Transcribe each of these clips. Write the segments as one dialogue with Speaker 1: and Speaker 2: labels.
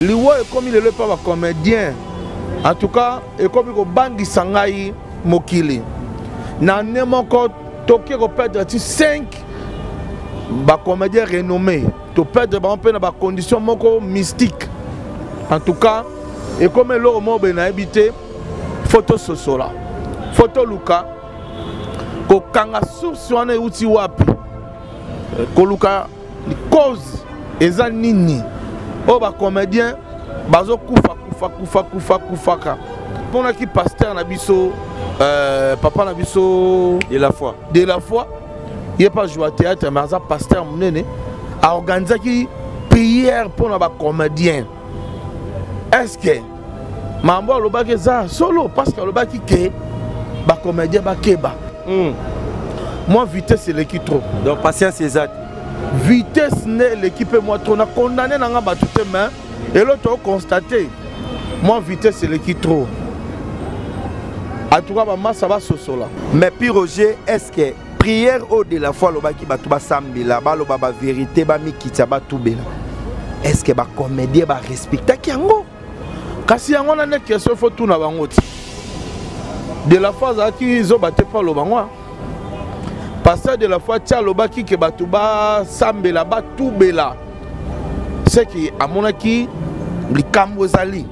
Speaker 1: Liwa ekomi lelo epa ba comedien. En tout cas, ekomi kobangisa ngai mokili. Na année moko toki ko perdre ti 5 ba comédiens renommés. To perdre bango mpe na ba conditions moko mystique. En tout cas, ekomi eloko moko boye nayebi te. Faut tososola. Faut toluka kokanga source wana euti wapi. Koluka cause eza nini oyo ba comédien bazokufa kufa kufa kufa kufaka mponaki pasteur na biso euh, papa na biso
Speaker 2: de la foi
Speaker 1: de la foi ye pa joua théâtre mais aza pasteur monene aorganisaki prière mpo na bacomédien est ce que mambo alobaki eza solo parce que alobaki ke bacomédien bakeba mm. mwa vitesse eleki trop
Speaker 2: donc patience eza te
Speaker 1: vitesse nde eleki mpe mwa trop na condamne na nga bato te mais elo toconstate mwa vitesse eleki trop en tout cas bamasa basosola.
Speaker 2: Mais pi Roger, est ce que prière oyo de la foi alobaki bato basambela baloba baverité bamikitisa batubela, est ce que bacomédien barespectaki yango?
Speaker 1: Kasi yango wana nde question fo tuna bango ti de la foi azalaki zoba te mpo aloba ngo. Pasteur de la foi ti alobaki ke bato basambela batubela, seki amonaki likambo ezali,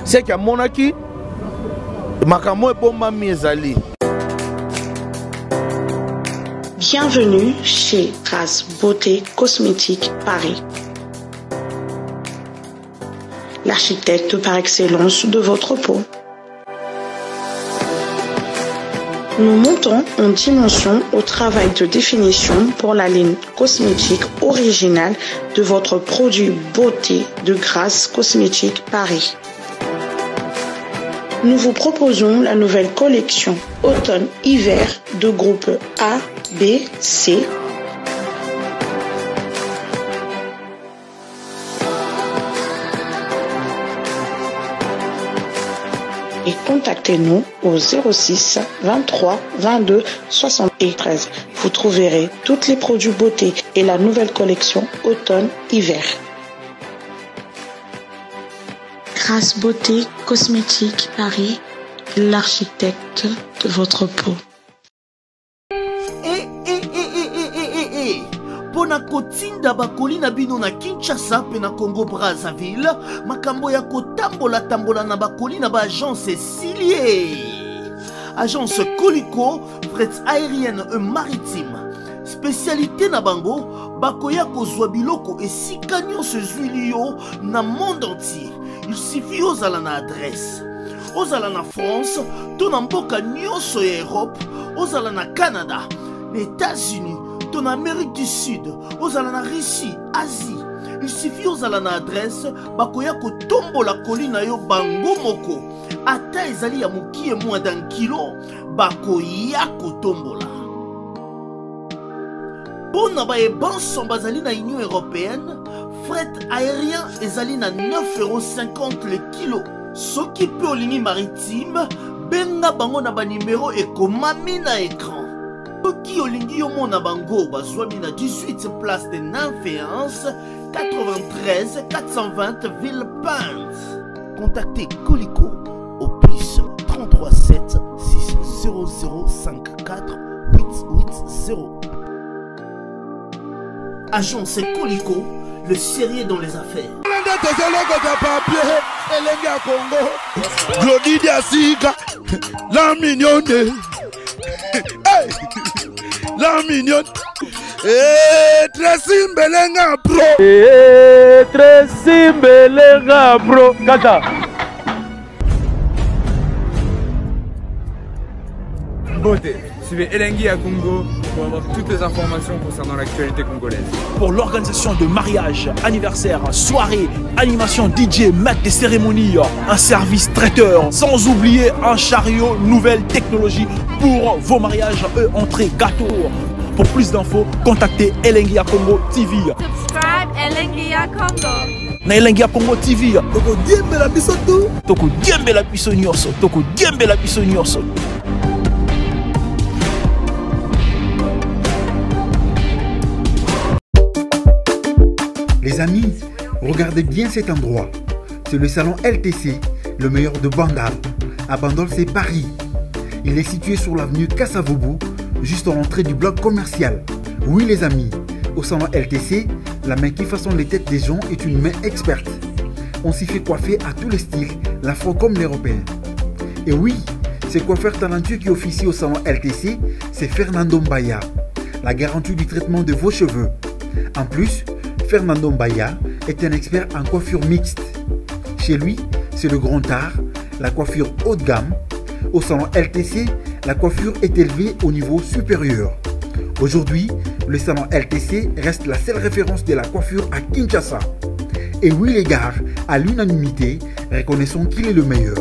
Speaker 1: seki amonaki makambo ebombami ezali.
Speaker 3: Bienvenue chez Trace Beauté Cosmétique Paris, l'architecte par excellence de votre peau. Nous montons en dimension au travail de définition pour la ligne cosmétique originale de votre produit beauté de Grace Cosmétique Paris. Nous vous proposons la nouvelle collection automne-hiver de groupe A, B, C. Et contactez-nous au 06 23 22 73. Vous trouverez tous les produits beauté et la nouvelle collection automne-hiver. Grace Beauté Cosmétique Paris, l'architecte de votre peau.
Speaker 4: E, e, e, e, e, e, e, e. Mpo na kotinda bakoli na bino na Kinshasa mpe na Congo Brazzaville, makambo ya kotambola-tambola na bakoli na baagence esili ye. Agence Koliko, fret aérienne et maritime. Spécialité na bango, bakoya kozwa biloko esika nyonso ezwili yo na monde entier. Il suffit ozala na adresse. Ozala na France to na mboka nyonso ya Europe, ozala na Canada, na États-Unis to na Amérique du Sud, ozala na Russie, Asie. Il suffit ozala na adresse, bakoya kotombola koli na yo bango moko. Ata ezali ya mokie moins d'un kilo, bakoya kotombola. Mpo na baye banso bazali na Union européenne, fret aérien ezali na 9,50 € le kilo. Soki mpe olingi maritime, benga bango na banimero ekomami na écran. Soki olingi yo mona bango, bazwami na 18 place de Nymphéens, 93 420 Villepinte. Contactez Koliko au plus 33 7 6 0 0 5 4 8 8 0. Agence Koliko, le sérieux dans les affaires.
Speaker 1: Elenge ya Congo, Glody Diasika, la mignonne. Hey, la mignonne. Hey, Tracy Mbelenga bro.
Speaker 5: Hey, Tracy Mbelenga bro. Kata.
Speaker 6: Beauté. Suivez Elengi à Congo pour avoir toutes les informations concernant l'actualité congolaise.
Speaker 7: Pour l'organisation de mariages, anniversaires, soirées, animation DJ, maître des cérémonies, un service traiteur, sans oublier un chariot nouvelle technologie pour vos mariages, eux, entrée, gâteau. Pour plus d'infos, contactez Elengi à Congo TV.
Speaker 8: Subscribe Elengi à Congo.
Speaker 7: Na Elengi à Congo TV.
Speaker 9: Toko diembela biso tout.
Speaker 7: Toko diembela biso nyonso. Toko diembela biso nyonso.
Speaker 10: Les amis, Regardez bien cet endroit. C'est le salon LTC, le meilleur de Bandal. À Bandol, c'est Paris. Il est situé sur l'avenue Kassavoubou, juste en l'entrée du bloc commercial. Oui les amis, au salon LTC, la main qui façonne les têtes des gens est une main experte. On s'y fait coiffer à tous les styles, l'afro comme l'européen. Et oui, ce coiffeur talentueux qui officie au salon LTC, c'est Fernando Mbaya, la garantie du traitement de vos cheveux. En plus, Fernando Mbaya est un expert en coiffure mixte. Chez lui, c'est le grand art, la coiffure haut de gamme. Au salon LTC, la coiffure est élevée au niveau supérieur. Aujourd'hui, le salon LTC reste la seule référence de la coiffure à Kinshasa. Et oui les gars, à l'unanimité, reconnaissons qu'il est le meilleur.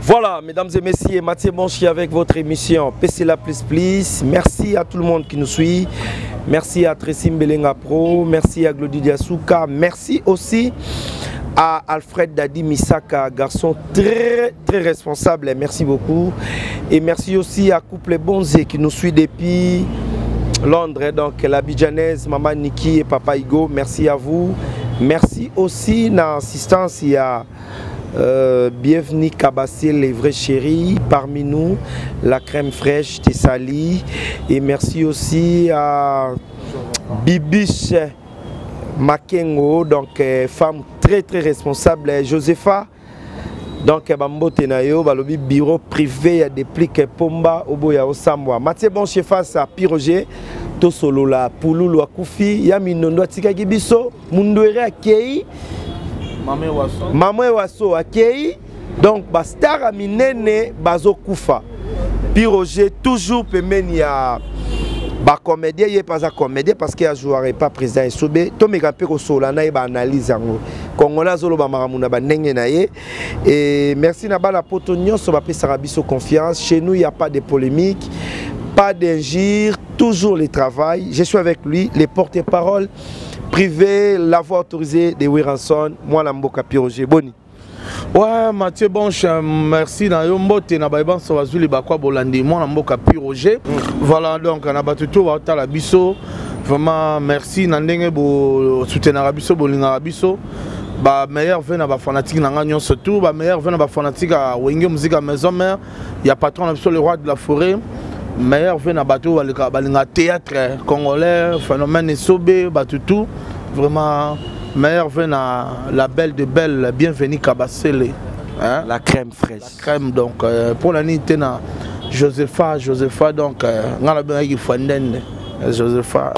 Speaker 2: Voilà, mesdames et messieurs, Mathieu Bonchi avec votre émission PC La Plus Plus. Merci à tout le monde qui nous suit. Merci à Tracy Mbelenga Pro. Merci à Glody Diasuka. Merci aussi à Alfred Dadi Misaka, garçon très très responsable. Merci beaucoup. Et merci aussi à Couple Bonzé qui nous suit depuis Londres. Donc la Bidjanaise, Maman Niki et Papa Igo, merci à vous. Merci aussi dans l'assistance, il y a euh, bienvenue Kabassé, les vrais chéris, parmi nous, la crème fraîche Tessali. Et merci aussi à Bibiche Makengo, donc euh, femme très très responsable, Josepha. Donc bambote na yo balobi bureau privé ya Deplick Pomba oboya osambwa. Mathieu Bonche face à Piroger tosolola pululu akufi ya minondo atikaki biso mundwere akei mama ewaso akei donc bastar ya minene bazokufa Piroger toujours pembeni ya bacomédien ye mpe aza comédien parce que ajouaka epa président esobe tomeka mpe kosolola na ye baanalyse yango congolais azoloba makambo na bandenge na ye et merci na bana poto nyonso bapesaka biso confiance chez nous il y a pas de polémique pas d'injure toujours le travail je suis avec lui les porte-parole privé la voix autorisée de Wiranson mwana mboka Piroger boni
Speaker 1: Ouais, Mathieu Bonche, merci na yo mbote na baye banso bazwi libakwa bolandi mwana mboka Piroger. Mm. Voilà donc na bato to batala biso vraiment merci na ndenge bo soutenaka biso bolingaka biso ba meilleur vœu na ba fanatique na nga nyonso tout ba meilleur vœu na ba fanatique ya Wenge Musica Maison Mère ya patron na biso le roi de la forêt meilleur vœu na bato balingaka balinga théâtre congolais phénomène esobe bato tout vraiment meilleur vœu na la belle de belle bienvenue Kabasele
Speaker 2: hein? la crème fraîche
Speaker 1: la crème donc euh, pour la nini te na Josepha Josepha donc euh, nga na bengaki Fandende Josepha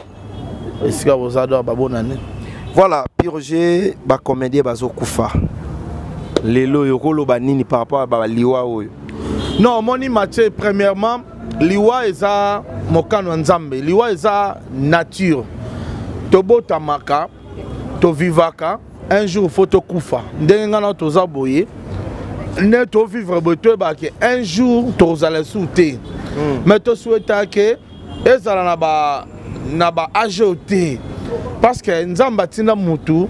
Speaker 1: esika boza donc babonane
Speaker 2: voilà Piroger bacomédien bazokufa lelo oyo okoloba nini par rapport ya baliwa oyo
Speaker 1: non omoni Mathieu premièrement liwa eza mokano ya nzambe liwa eza nature tobotamaka tovivaka un jour fo tokufa ndenge ngai na toza boye nde tovivre boye toyebaka ke un jour tokozala esusu te hmm. mais tosouhaitaka ke ezala na ba na ba age oyo te parce que nzambe atinda mutu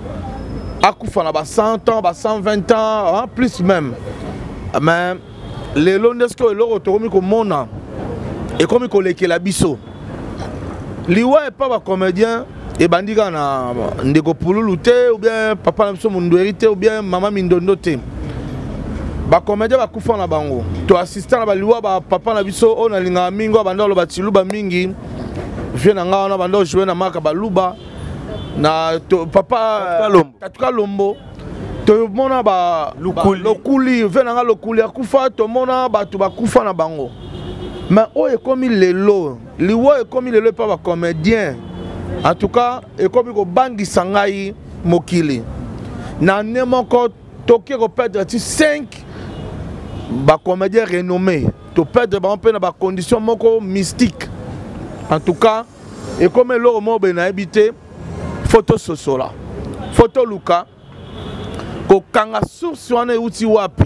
Speaker 1: akufa na ba 100 ans ba 120 ans hein, plus même mais lelo nde sikoyo eloko tokomi komona ekomi kolekela biso liwa epa bacomédien ebandi kaka na ndeko pululu te ou bien papa na biso mundueri te ou bien mama mindondo te bacomédien bakufa na bango to assista na baliwa bapapa na biso oyo nalingaka mingi oyo banda oloba tiluba mingi vie na ngai wana banda ojoue na maka baluba na to, papa katuka lombo tomona ba lokuli, lokuli ve na nga lokuli akufa tomona bato bakufa na bango mais oyo ekomi lelo liwa ekomi lelo epa bacomédien en tout cas ekomi kobangisa ngai mokili na année moko toke koperdre ti 5 bacomédien renommé toperdre bango mpe na bacondition moko mystique en tout cas ekomi eloko moko boye nayebi te fo tososola fo toluka kokanga source wana euti wapi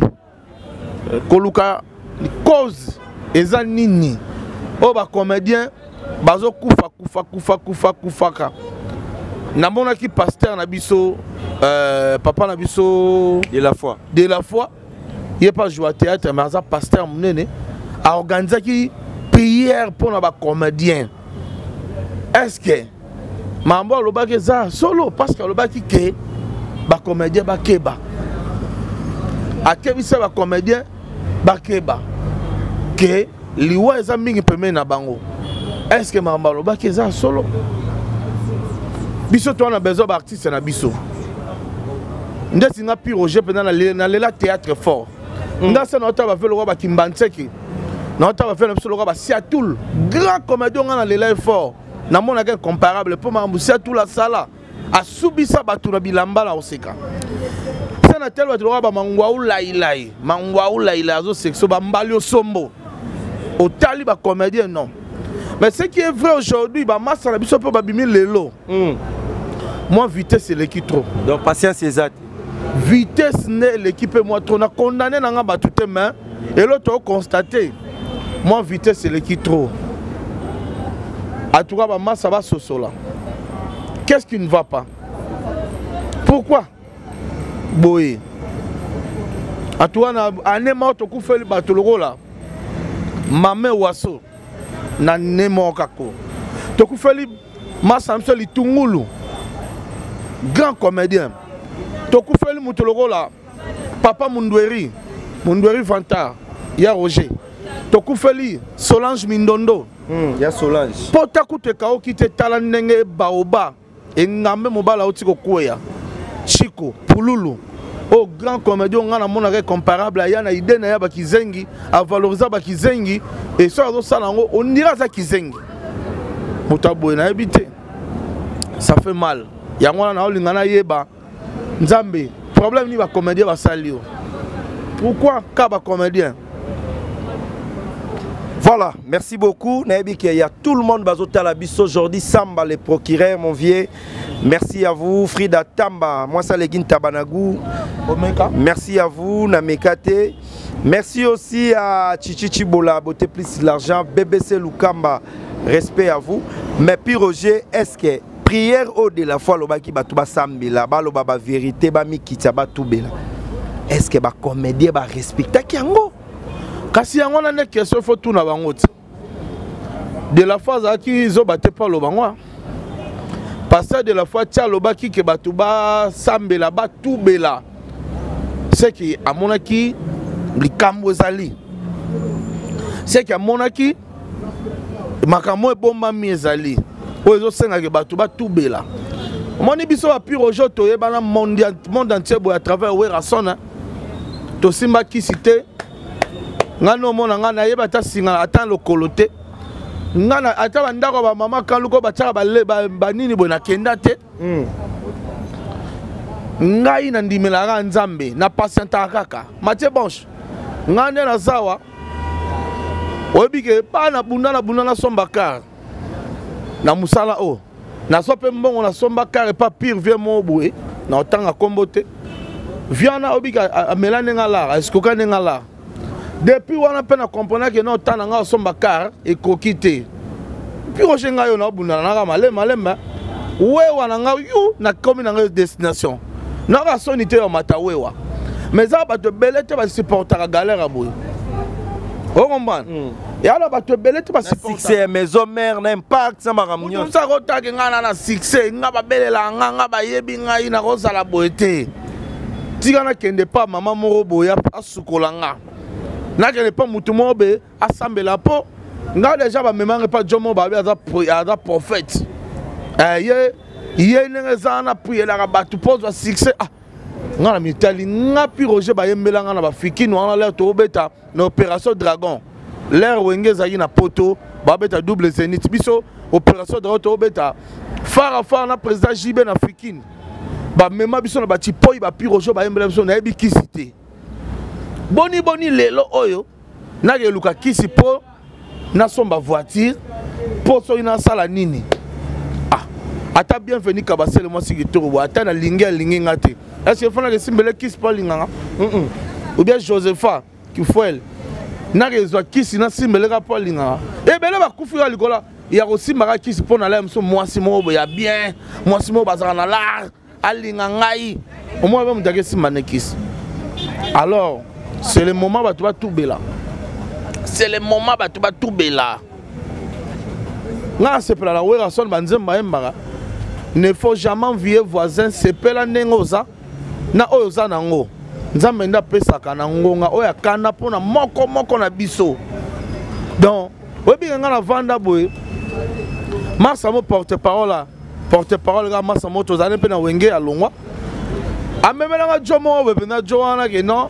Speaker 1: koluka cause eza nini oyo bacomédien bazokufa kufa kufa kufa kufaka namonaki pasteur na biso euh, papa na biso
Speaker 2: de la foi
Speaker 1: de la foi ye pa joua théâtre mais aza pasteur monene aorganisaki Prière mpo na bacomédien. Est ce que mambo alobaki eza solo? Parce que alobaki ke bacomédien bakeba, akebisa bacomédien bakeba ke liwa eza mingi pembeni na bango. Est ce que makambo alobaki eza solo? Biso toza na besoin baartiste na biso. Ndeti nga Pi Roger mpenza nalela théâtre fort. Nga se naota bave lokola bakimbanseki, naota bave na biso lokola basiatul, grand comédien. Nga nalela ye fort, namonaka incomparable mpo makambo siatul asala, asubisa bato na bilamba na koseka. Se na tele bato lokola bamangwau lailai, mangwau lailai azosekisa bambali osombo. Otali bacomédien, non. Mais ce qui est vrai aujourd'hui, bamasa na biso mpe babimi lelo, Moi, vitesse eleki trop.
Speaker 2: Donc patience eza te.
Speaker 1: Vitesse nde eleki mpe mwa trop. Na condamné na nga bato te, mais elo toconstate, mwa vitesse eleki trop. En tout cas, bamasa basosola. Qu'est-ce qui ne va pas? Pourquoi boye? En tout cas, na année moko tokufeli bato lokola Mame Waso, na ne moko kako tokufeli masa na biso Litungulu, grand comédien. Tokufeli moto lokola papa Mundweri, Mundweri Vantar ya Roger. Tokufeli Solange Mindondo.
Speaker 2: Ya Solange.
Speaker 1: Pota kutu ekaoki te. Tala ndenge baoba engambe mobali auti kokweya, Chiko Pululu, oyo grand comédien ngai namonaka comparable. Aya na idée na ya bakizengi, avalorisa bakizengi, e soki azosala yango ondira aza kizengi. Moto aboye nayebi te, ça fait mal. Yango wana naolinga nayeba, Nzambe, problème nini bacomédien basali yo? Pourquoi ka bacomédien?
Speaker 2: Voilà, merci beaucoup. Nayebi il y a tout le monde bazotala biso aujourd'hui. Samba le procureur, mon vieux. Merci à vous Frida Tamba, moi ça Legin Tabanagou.
Speaker 1: Omeka.
Speaker 2: Merci à vous Namekate. Merci aussi à Chichi Chibola, Beauté plus l'argent, BBC Lukamba. Respect à vous. Mais puis Roger, est-ce que prière au de la foi lobaki bato basambela, baloba ba vérité, ba mikitsa, batubela. Est-ce que ba comédien ba respectaki yango?
Speaker 1: Kasi yango wana nde question fo tuna bango ti. De la foi azalaki zoba te mpo aloba ngo. Pasteur de la foi ti alobaki ke bato basambela, batubela, seki amonaki likambo ezali, seki amonaki makambo ebombami ezali oyo ezosengaka bato batubela. Omoni biso bapi Roger toyebana monde entier boye à travers Werrason. Tosimba kisi te. Ngai nde omona ngai nayeba ata singa ata lokolo te. Ngai ata bandako ya bamama kaluko batiaka banini boye, nakenda te. Ngai nandimelaka Nzambe, na patientaka kaka. Mathieu Bonche, ngai nde nazawa oyebi ke bana bunda na bunda nasomba car na mosala oyo nazwa mpe mbongo, nasomba car epa pire vie moko boye na otanga nkombo te. Vie wana oyebi ke amela ndenge alara, esikoka ndenge alara. Depuis wana mpe na comprendre ke na otanga ngai osomba car ekoki te. Puis Roger, ngai oyo naobundana naka malembe malembe, wewa na ngai yu nakomi na ngai destination, naka soni te ya mata wewa. Mais eza bato ebele te basupportaka galère ya boye, ocomprendre? Ya na bato ebele te.
Speaker 2: Succès ya maison mère na impact na makambo nyonso.
Speaker 1: Moto akotaki ngai na succès, nga babelela nga, nga bayebi ngai, nakozala boye te. Tika nakende pa mama moko boye asukola nga, nakende pa motu moko be asambela mpo ngai. Deja bamemanga epa jomo babi aza prophète. Ye ye ndenge eza wana, prielaka bato mpo ozwa succès. Ah, nga na mitali nga Pi Roger bayembela nga na bafikini wana. Lere tobeta na Opération Dragon, lere Wenge ezalaki na Poto, babeta double zénith, biso Opération Dragon tobeta fara fara na président JB na fikini, bamema biso na batipoi, bapi Roger bayembela biso. Nayebi kisi te. Boni boni lelo oyo nakeluka kisi mpo nasomba voiture, mpo soki nasala nini? Ah, ata Bienvenu Kabasele, mwasi kitoko boye, ata nalingi alingi nga te. Est ce que fanaka esimbele kisi mpo alinganga? Ou bien Josepha Kifuele, nakezwa kisi nasimbeleka mpo alinganga? Ebele bakufi kaka likolo ya kosimbaka kisi mpo na laya mosusu mwasi moko boye ya bien, mwasi moko bazalaka na lar alinga ngai. Omona mpe moto akesimba ne kisi. Alors c'est le moment bato batubela. C'est le moment bato batubela. Nga nasepela na Werrason, banzembo bayembaka ne faut jamais envier voisin. Sepela ndenge oza na oyo oza nango. Nzambe nde apesaka na ngonga oyo akanda mpona moko moko na biso. Donc oyebi nga navanda boye, Masa mo porte parole, porte parole kaka Masa mo, tozali mpe na Wenge ya longwa, amemelanga jo moko boye mpenza, jo wana ke non,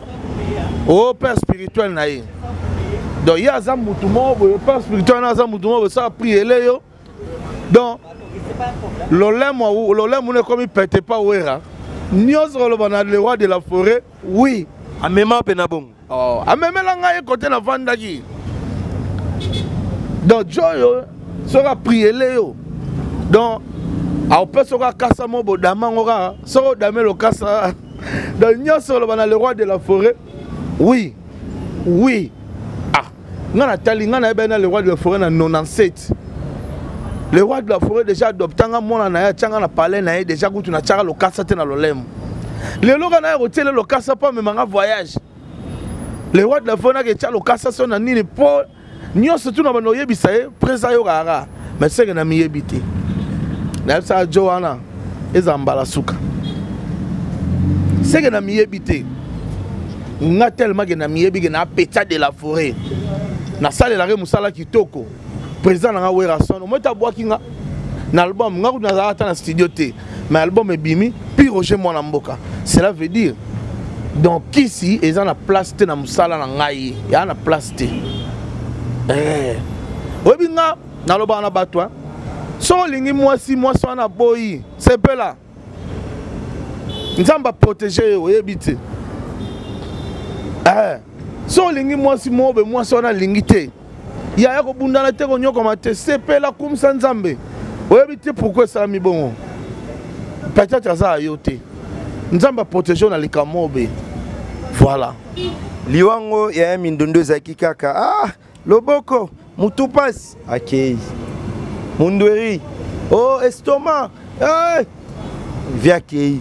Speaker 1: o père spirituel na ye. Donc ye aza mutu moko boye, père spirituel na aza mutu moko boye, saka priele yo. Donc lolemo lolemo no ekomi pete pa Wera, nyonso koloba na le roi de la forêt. Oui,
Speaker 2: amema mpe na bongo.
Speaker 1: Oh, amemela ngai kote navandaki. Donc jo oyo soki apriele yo, donc aopesa soki akasa mo bodama yango kaka, soki odame lokasa. Donc nyonso oloba na le roi de la forêt. Oui, oui. Ah, ngai natali, ngai nayebani na le roi de la forêt na 97. Le roi de la forêt déjà adoptanga mwana na ye, atianga na palais na ye déjà. Kutu natiaka lokasa te na lolemo. Lelo kaka naya kotiele lokasa mpo amemanga voyage. Le roi de la forêt naka etya lokasa so na nini, mpo nyonso tuna bando oyebisa ye presa ayokaka kaka. Mais seke na miyebi te, nayebisaka jo wana ezala mbala suka. Seke na miyebi te, nga tellement ke na miyebi ke na petia de la forêt, nasalelaka mosala kitoko. Président na nga Werrason omoi te abwaki nga na album. Nga kutu nazalaka ata na studio te, mais album ebimi puis Roger mwana mboka. Cela veut dire donc kisi eza na place te na mosala na ngai, eza na place te. Eh. Oyebi nga nalobaka na bato, soki olingi mwasi, mwasi wana aboyi, sepela, Nzambe aprotege yo, oyebi te. Eh. Soki olingi mwasi moko be, mwasi wana alingi te, yaya kobundana te, konyokama te, sepela, kumisa Nzambe. Oyebi te pourquoi esalami bongo, peut-être aza ya yo te. Nzambe aprotege yo na likambo moko be. Voilà.
Speaker 2: Liwango ya mindondo ezalaki kaka ah, loboko mutu pasi, akei mundweri, oh estomac, hey! Vi akei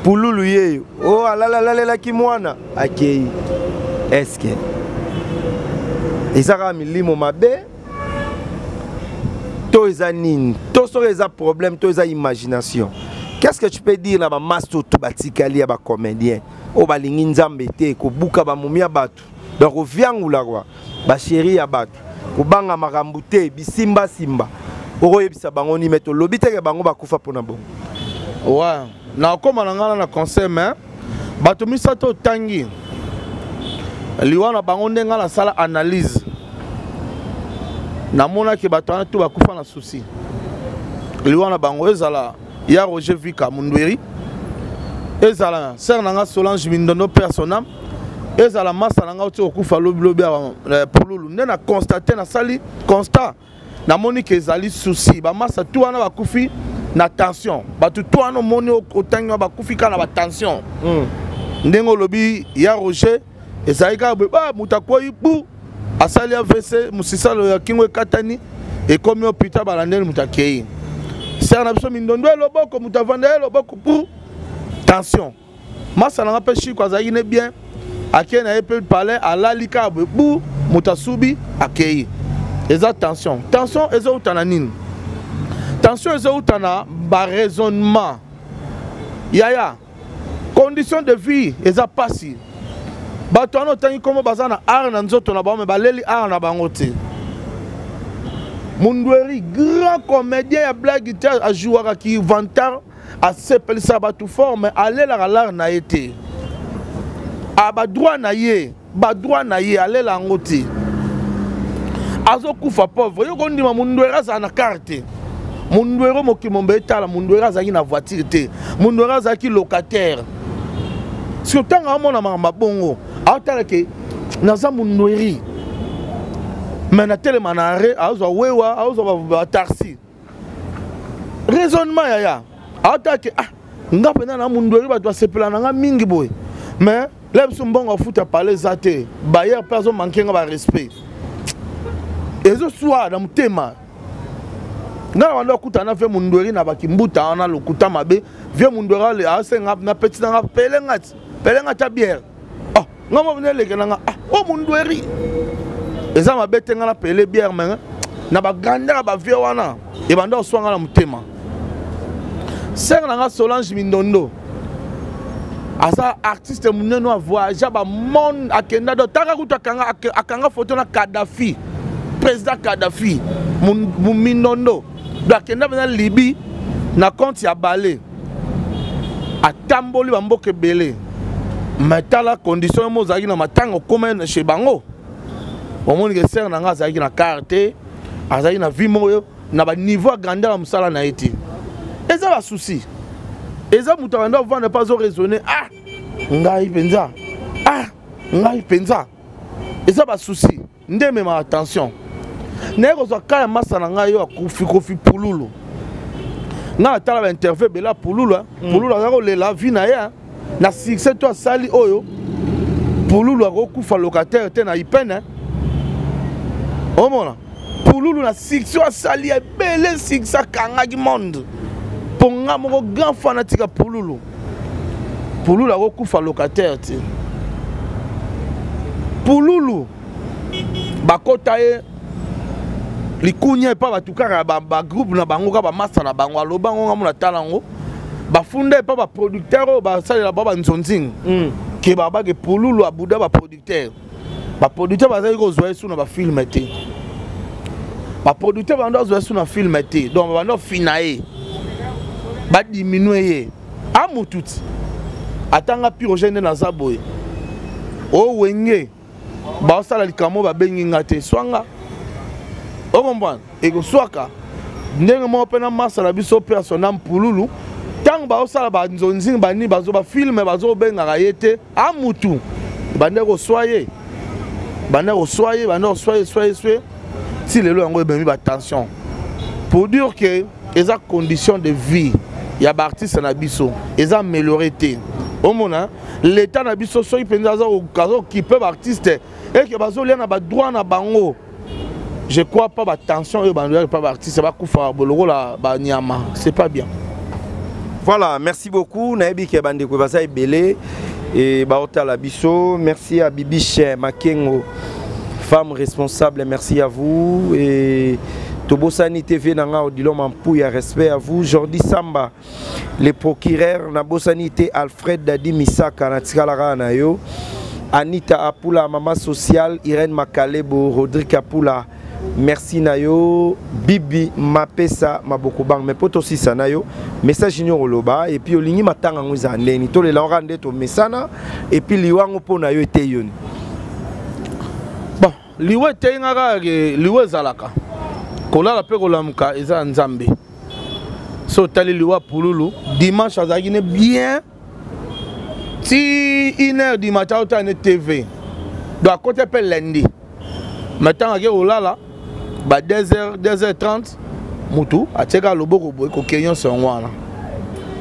Speaker 2: pululu yeyo, oh alalalalelaki mwana akei. Eske eza kaka milimo mabe to eza nini, to soki eza problème to eza imagination? Qu'est-ce que tu peux dire na bamasto to batikali ya bacomédien oyo balingi Nzambe te, kobuka bamomi ya bato, donc koviangula kwa basheri ya bato, kobanga makambo te, bisimbasimba, okoyebisa bango nini? Me tolobi teke bango bakufa mpona bongo.
Speaker 1: Ouais, nakokóma na ngai na conseil, mais bato misato otangi liwa na bango, nde ngai nasala analyse, namonaki bato wana to bakufa na souci. Liwa na bango, ezala ya Roger Vika Mundweri, ezala sœur na nga Solange Mindondo, père son âme, ezala masa na nga oti kokufa lobilobi awa, Pululu. Nde na constate, nasali constat, namoni ke ezali souci. Bamasa tu wana bakufi na tension. Bato tu wana omoni otangi wana bakufi kaka na batension. Ndenge olobi ya Roger, ezali kaka boye, ba moto akwei bu asali AVC, mosisalo ya kingo ekatani, ekomi hôpital, balandeli, moto akei. Sere na biso Mindondo, eloboko moto avanda eloboko pour tension. Masa na nga mpe Shiko azalaki ne bien, akei na ye mpe palais, alali kaka boye, bu moto asubi, akei. Eza tension. Tension ezouta na nini? Tension ezouta na baraisonnement, yaya. Condition de vie eza pasi. Bato wana otangi nkombo baza na art na nzoto na bango, me baleli art na bango te. Mundweri, grand comédien ya blague te, ajouaka ki vantard, asepelisaka bato fort, mais alelaka lare na ye te. A badroit na ye, badroit na ye alela yango te, azokufa pauvre. Yo kondima Mundweri azala na kare te? Mundweri mokili mombe etala, Mundweri azalaki na voiture te, Mundweri azalaki locataire. Soki ntango amona makambo bongo, aotala ke naza Mundweri, me natelema na arrêt, azwa wewa, azwa bataxi. Raisonnement, yaya, aotala ke ah, nga mpenza na Mundweri, bato basepela na nga mingi boye, mais la biso mbongo afuta pale eza te, bayer mpe azomanke nga barespect, ezoswa na motema nga. Na bando akutana na vie Mundweri na bakimbuta wana, lokuta mabe. Vie Mundweri asenga na peti nanga, pelenga ti pelenga ta bière. Oh, nga mo vene elekela nga, ah, o Mundweri. Eza mabe te nga na pele bière mais na ba grandeur ya ba vieux wana ebanda oswa nga na motema. Sœur na nga Solange Mindondo aza artiste monene a voyagea ba monde akenda do taka kutu akanga akanga photo na Kadhafi président Kadhafi Mindondo do akenda mpenza Libye na compte ya ballet atamboli bamboka ebele mais tala condition yo mo ozalaki na matanga okoma chez bango omoni ke sere na ngai azalaki na car te azalaki na vie moko na baniveau ya grandeur ya mosala na ye te eza basusi eza moto abanda ovanda mpe azo raisonne ah ngai mpenza ah ngai mpenza eza basusi nde ememaka tension naye kozwa ka ya masa na ngai oyo akufi kofi pululu ngai natala bainterview ebele ya pululu mm. pululu aza kolela vie na ye na succès to asali oyo pululu akokufa locataire te na ipene omona pululu na succès asali ebele succès akangaki monde mpo nga moko grand fanatique ya pululu pululu akokufa locataire te pululu bakota ye likunya epa bato kaka bagroupe na bango kaka bamasta na bango aloba yango ngamona tala yango bafunda epa baproducteur oyo basalela ba banzonzing mm. ke babake pululu abuda baproducteur baproducteur bazali kozwa ye su na bafilme te baproducteur banda azwa ye su na filme te donc babanda ofina ye badiminue ye amutu ti atanga piroge nde naza boye owenge baosala likambo babengi nga te swanga okomprendre ekoswaka ndenge moko mpe na masa na biso mpe asona mpululu ntango baosala banzonzingi banini bazo bafilme bazobengaka ye te amutu bande koswa ye bande koswa ye bande koswa ye swa ye swe ti lelo yango ebemi batension pour dire que eza condition de vie ya baartiste na biso eza amélioré te omona l'état na biso soki mpenza azokipe baartiste eke bazolia na badroit na bango je crois pas batension oyo bandoyaki pa baartiste bakufa lokola banyama c'est pas bien.
Speaker 2: Voilà, merci beaucoup. Nayebi ke bandeko baza ebele et baotala biso. Merci à Bibiche Makengo, femme responsable, merci à vous. Et Tobosani TV nanga Odilon Mampouya, respect à vous. Jordi Samba, le procureur nabosani te Alfred Dadi Misaka na tikalaka na yo. Anita Apula, maman sociale, Irène Makalebo, Rodrigue Apula, merci na yo. Bibi Mapesa Maboko Bang, mais poto sisa na yo. Message nyo oloba et puis olingi matanga ngo za ndeni to lela ora nde to mesana et puis liwango po na yo ete yoni.
Speaker 1: Bon, liwa eteyi nga kaka ke liwa ezalaka kolala mpe kolamuka eza ya nzambe so otali liwa pululu dimanche azalaki ne bien ti une heure du matin otala ne tv donc akota mpe lundi ma ntango ake kolala ba 2 heures 2 heures 30 motu atieka loboko boye koke nyonso yango wana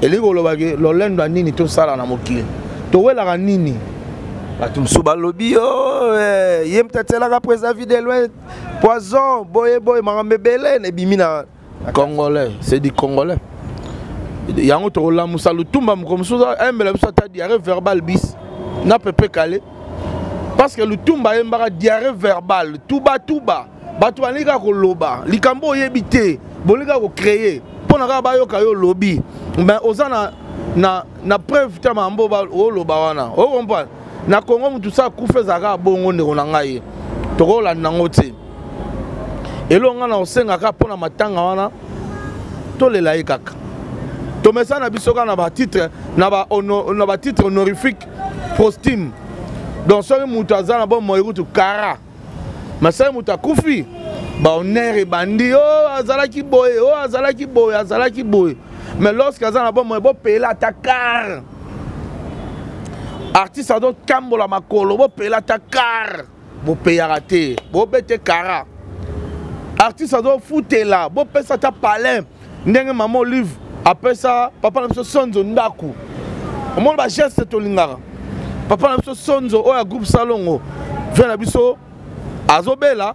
Speaker 1: elingi koloba ke lolendo ya nini tosala na mokili towelaka nini
Speaker 2: bato mosusu balobi yo eh, ye moto atielaka président vie de loin poison boye boye makambo ebele ebimi na
Speaker 1: congolais c'est du congolais yango tokolamusa lutumba moko mosusu ayembela biso ata diarrhée verbale bis na pepe kale parce que lutumba ayembaka diarrhée verbale tuba tuba bato balingi kaka koloba likambo oyebi te bolingi kaka kocreye mpo na kaka bayoka yo olobi mais oza na, na, na preuve te makambo oloba wana ocomprendre na congo motu sa akufa ezalaka bongo ndeko na ngai tokolanda yango te eloko ngai na kosengaka mpo na matanga wana tolela ye kaka tomesana na biso kaka na batitre na batitre honorifique postime donc soki moto aza na bomoi kutu kara masai moto akufi bahonneur ebandi o oh, azalaki boye o oh, azalaki boye azalaki boye mais lorsque aza na bomoi bopela ata car artiste azotambola makolo bopela ata car bopeyaka te bobete kara artiste azofutela bopesa ata palin ndenge mama olive apesa papa na biso sonzo ndako omoni bageste tolingaka papa na biso sonzo oyo ya groupe salongo vie na biso azobela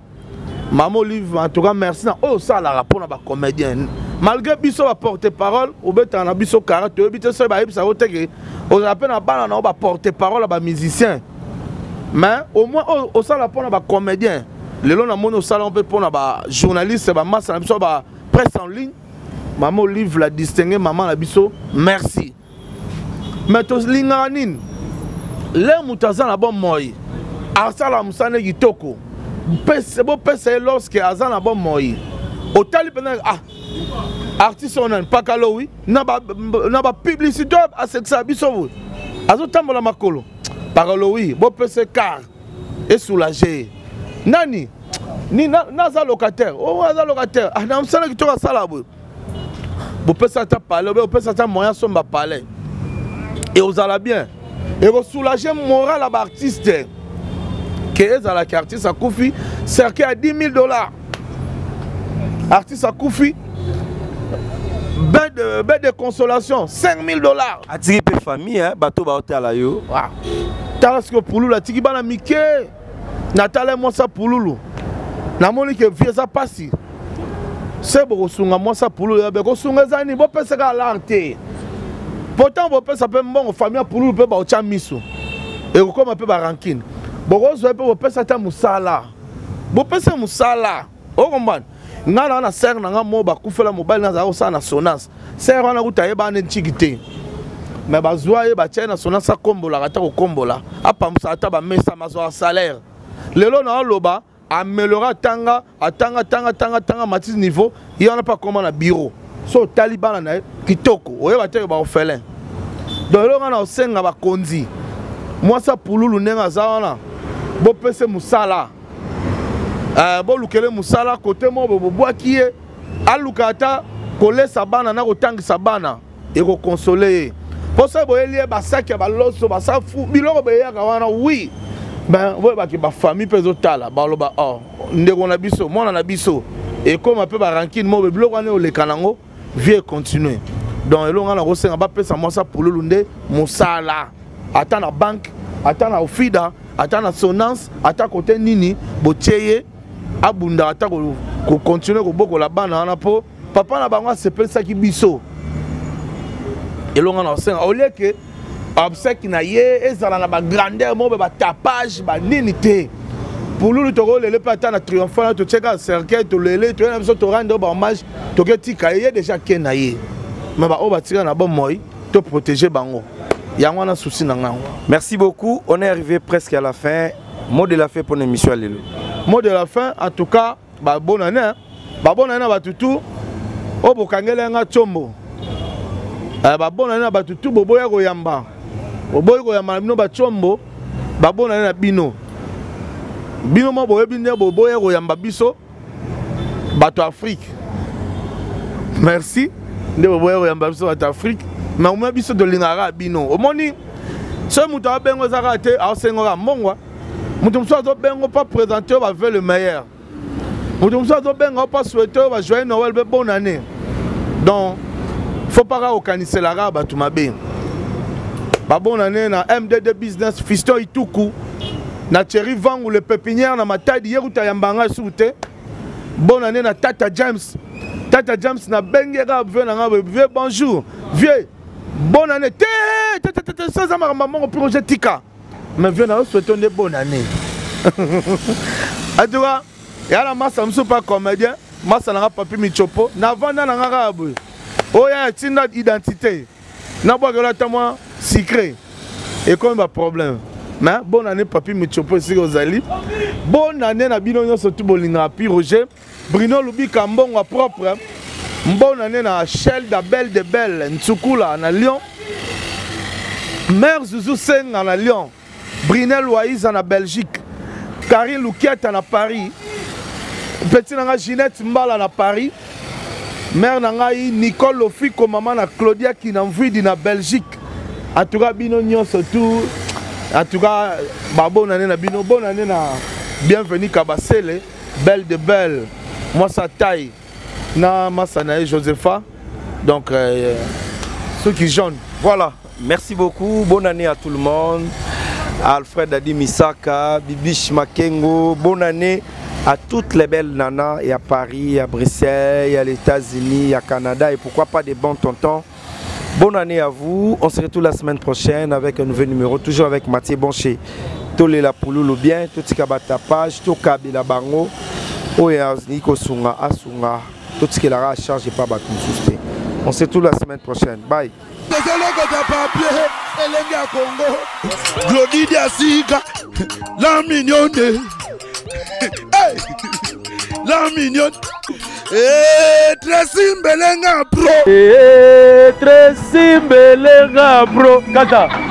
Speaker 1: mama olive en tout cas merci na oyo osalaka mpona bacomédien malgré biso baporte parole obetaka na biso kara toyebi te soki bayebisaka yo teke ozala mpe na bana na yo baporte parole ya bamusicien mais au moins oyo osala mpona bacomédien. Lelo namoni osala mpe mpona bajournaliste, bamasa na biso ba presse en ligne. Mama Olive la distingue, mama na biso, merci. Mais tolingaka nini? Le moto aza na bomoi, asala mosala ne kitoko, bopesa ye lorsque aza na bomoi. Otali mpenza, ah, artiste oyo nani, Pakalowi, na bapublicité asekisaka biso boye, azotambola makolo. Pakalowi, bopesa car esoulage ye. Nani ni naza locataire, oyo aza locataire, ah, na mosala kitoko asala boye, bopesa ata palais, obe bopesa ata moyen asomba palais, e ozala bien, ekosoulage moral ya baartiste. Ke ezalaki artiste akufi, cercueil ya 10 000 dollars, artiste akufi, bain de consolation 5 000 dollars.
Speaker 2: Atiki mpe famille, bato baotala yo.
Speaker 1: Tala sikoyo, Pululu atiki bana mike. Natala mwasi ya Pululu, namoni ke vie eza mpasi. Se bokosunga mwasi ya Pululu, yabe kosunga eza nini? Bopesaka alar te, pourtant bopesa mpe mbongo. Famille ya Pululu mpe baotya miso, ekokóma mpe barankine. Bokozwa mpe bopesa ata mosala, bopesa mosala. Okombana ngai na wana sere na ngai mo bakufela mobali, nazala kosala na Sonas. Sere wana kuta ayebana nde ntiki te, me bazwa ye, batia ye na Sonas, akombolaka ata kokombola, apambusa ata bamesa, mazwaka salaire. Lelo na oloba ameliore, atanga, atanga, tanga, tanga, tanga, matise niveau ye wana mpe akoma na bureau. So otali bana na ye kitoko, oyeba te baorphelin. Donc eloko ngai na osenga bakonzi, mwasi ya Pululu ndenge aza wana, bopese mosala, bolukele mosala kote moko, bobwaki ye, aluka ata kolesa bana na kotangisa bana, ekokonsole ye. Mpo soki boyeli ye basaki ya baloso, basafu, biloko boyeyaka wana, wi ben boyebaki bafamille mpe ezotala, baloba: "Oh, ndeko na biso, mwana na biso." Ekóma mpe barankine moko, biloko wana oleka nango, vie continue. Donc eloko nga na kosenga, bapesa mwasi Pululu nde mosala, ata na banque, ata na Ofida, ata na Sonas, ata kote nini botie ye, abunda ata kocontinue kobokola bana wana, mpo papa na bango asepelisaki biso. Elonga na kosenga, au lieu ke obsèque na ye ezala na bagrandeur moko, batapage banini te. Pululu tokolele mpe ata na triomphe wana, totieka cercueil, tolele, toye na biso, torendre bahommage, toketika ye. Ye déjà ke na ye, me baoyo batika na bomoi, toprotege bango. Yango wana souci na ngango.
Speaker 2: Merci beaucoup, on est arrivé presque à la fin. Mot de la fin pour l'émission lelo?
Speaker 1: Mot de la fin, en tout cas babonane, babonane na bato tu oyo bokangeli yanga tiombo, babonane na bato tu boboya koyamba, boboyi koyamba na bino batiombo, babonane na bino. Bino mo boyebi nde boboya koyamba biso bato Afrique. Merci nde boboya koyamba biso bato Afrique, mais omoi biso tolingaka bino. Omoni, soki moto abengo, eza kaka te aosengoka mbongwa. Moto mosusu azobengo mpo présente oyo bavœux le meilleur, moto mosusu azobenga mpo souhaite oyo bajoyeux Noël mpe bonne année. Donc faut pas kaka okanisela kaka bato mabe. Babonne année na MDD Business, Fiston Ituku, na Thierry Vangu le pépinière na Matadi, ye kuta yambanga esuku te. Bonne année na Tata James. Tata James, na benge kaka vieux na nga, vieux bonjour, vieux bonne année te te te te, eza makambo moko projet tika. Mais vieux na yo souhaite nde bonne année. En tout cas ya na masa mosusu mpa comédien, masa nanga Papi Michopo, navanda na nga kaka boye, oyo ya tinda identité nabwakela ata mwa secret, ekomi baproblème. Mais bonne année Papi Michopo, esika ozali. Bonne année na bino nyonso tu bolingaka Pi Roger Bruno Lubika, mbongo propre. Bonne année na Shel da Belle de Belle Ntsukula na Lyon, Mère Zuzu Senga na Lyon, Brinel Waiza na Belgique, Karine Lukiata na Paris, petit na nga Ginette Mbala na Paris, mère na ngai Nicole Lofiko, mama na Claudia Kinamvwidi na Belgique. En tout cas bino nyonso tout, en tout cas babonne année na bino. Bonne année na Bienvenue Kabasele, belle de belle, mwasa taille na masa na ye Josepha, donc soki jaune.
Speaker 2: Voilà, merci beaucoup, bonne année à tout le monde. Alfred Adi Misaka, Bibiche Makengo, bonne année à toutes les belles nanas, et à Paris, à Bruxelles, à les États-Unis, à Canada, et pourquoi pas des bons tontons. Bonne année à vous. On se retrouve la semaine prochaine avec un nouveau numéro, toujours avec Mathieu Boncher. Tolela pululu bien, totika ba tapage, tokabela bango oyo alingi kosunga asunga, totikelaka charge epa bato mosusu te. On se retrouve la semaine prochaine. Bye.
Speaker 1: Tozolokota papier elenge ya Congo. Glody Diasika, la mignonne. Hey! La mignonne. Eh, Tracy Mbelenga pro.
Speaker 5: Eh, Tracy Mbelenga pro. Kata.